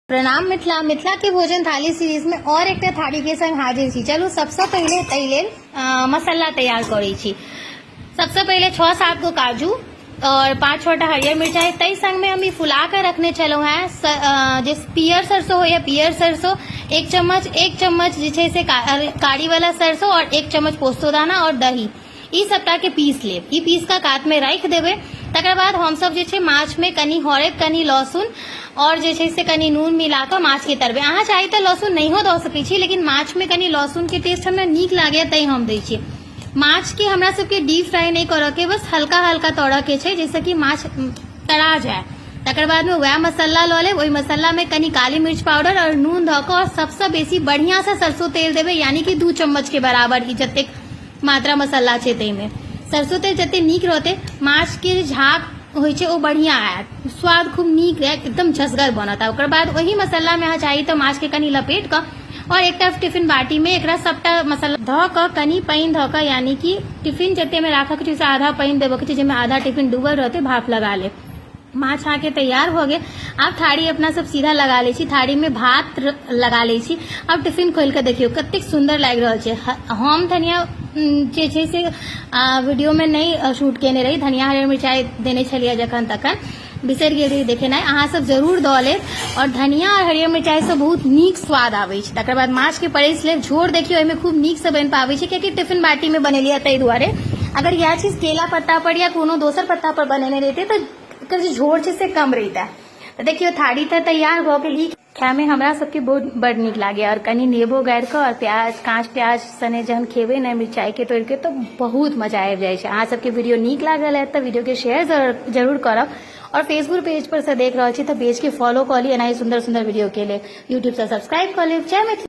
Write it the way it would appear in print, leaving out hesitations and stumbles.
प्रणाम मिथिला। मिथिला के भोजन थाली सीरीज में और एकटा थाली के संग हाजिर छी। चलू, सबसँ पहिले ताहि लेल मसाला तैयार करै छी। सबसँ पहिले 6-7 गो काजू और 5-6 टा हरियर मिरचाई। ताहि संग में हम ई फुला के रखने छलहुँ हेँ जे पियर सरसों होइए, पियर सरसों 1 चम्मच, 1 चम्मच जे छै से कारी वाला सरसों और 1 चम्मच पोस्तोदाना और दही। ई सबटा के पीस लेब। ई पीस कऽ कातमे राखि देबै। तकर बाद हमसब जे छै माछमे कनि हरदि, कनि लहसुन आओर जे छै से कनि नून मिला कऽ माछके तरबै। अहाँ चाही तऽ लहसुन नहियो दऽ सकै छी, लेकिन माछमे कनि लहसुनके टेस्ट हमरा नीक लागैए, तैँ हम दै छियै। माछके हमरा सबके डीप फ्राई नहि करऽके, बस हल्का हल्का तरऽके छै, जाहिसँ कि माछ तरा जाय। तकर बादमे वएह मसाला लऽ लेब। ओहि मसालामे कनि काली मिर्च पाउडर आओर नून धऽ कऽ आओर सबसँ बेसी बढ़िआँसँ सरसो तेल देबै, यानी कि 2 चम्मचके बराबर। ई जतेक मात्रा मसाला छै, ताहिमे सरसो तेल जते नीक रहतै, माछके जे झाग होइ छै, ओ बढ़िआँ आयत, स्वाद खूब नीक एकदम झसगर बनत। आ ओकर बाद ओही मसालामे अहाँ चाही तऽ माछके कनि लपेट कऽ आओर एकटा टिफिन बाटीमे एकरा सबटा मसाला धऽ कऽ, कनि पानि धऽ कऽ, यानी कि टिफिन जतेमे राखऽके छै, ओहिसँ आधा पानि देबऽके छै, जाहिमे आधा टिफिन डूबल रहतै, भाप लगा लेब। माछ अहाँके तैयार भऽ गेल। आब थारी अपना सब सीधा लगा लै छी। थारीमे भात लगा लै छी। आब टिफिन खोलि कऽ देखियौ, कतेक सुन्दर लागि रहल छै। हम धनिया जे छै से वीडियोमे नहि शूट केने रही। धनिया, हरियर मिरचाइ देने छलियै जखन, तखन बिसरि गेल रही देखेनाइ। अहाँ सब जरूर दऽ लेब आओर धनिया आओर हरियर मिरचाइसँ बहुत नीक स्वाद आबै छै। तकर बाद माछके परसि लेब। झोर देखियौ, एहिमे खूब नीकसँ बनि पाबै छै, कियाकि टिफिन बाटीमे बनेलियै ताहि दुआरे। अगर इएह चीज केला पत्ता पर या कोनो दोसर पत्ता पर बनेने रहितै, तऽ एकर जे झोर छै से कम रहितै। तऽ देखियौ, थारी तऽ तैयार भऽ गेल। ई खायमे हमरा सबके बहुत बड नीक लागैए आओर कनि नेबो गाड़ि कऽ आओर प्याज, काँच प्याज सने जहन खेबै ने मिरचाइके तोड़िके, तऽ बहुत मजा आबि जाइ छै। अहाँ सबके वीडियो नीक लागल हैत तऽ वीडियोके शेयर जरूर करब आओर फेसबुक पेज पर से देख रहल छी तऽ पेजके फॉलो कऽ ली एनाही सुन्दर सुन्दर वीडियोके लेल। यूट्यूबसँ सब्सक्राइब कऽ लेब। जय मिथिला।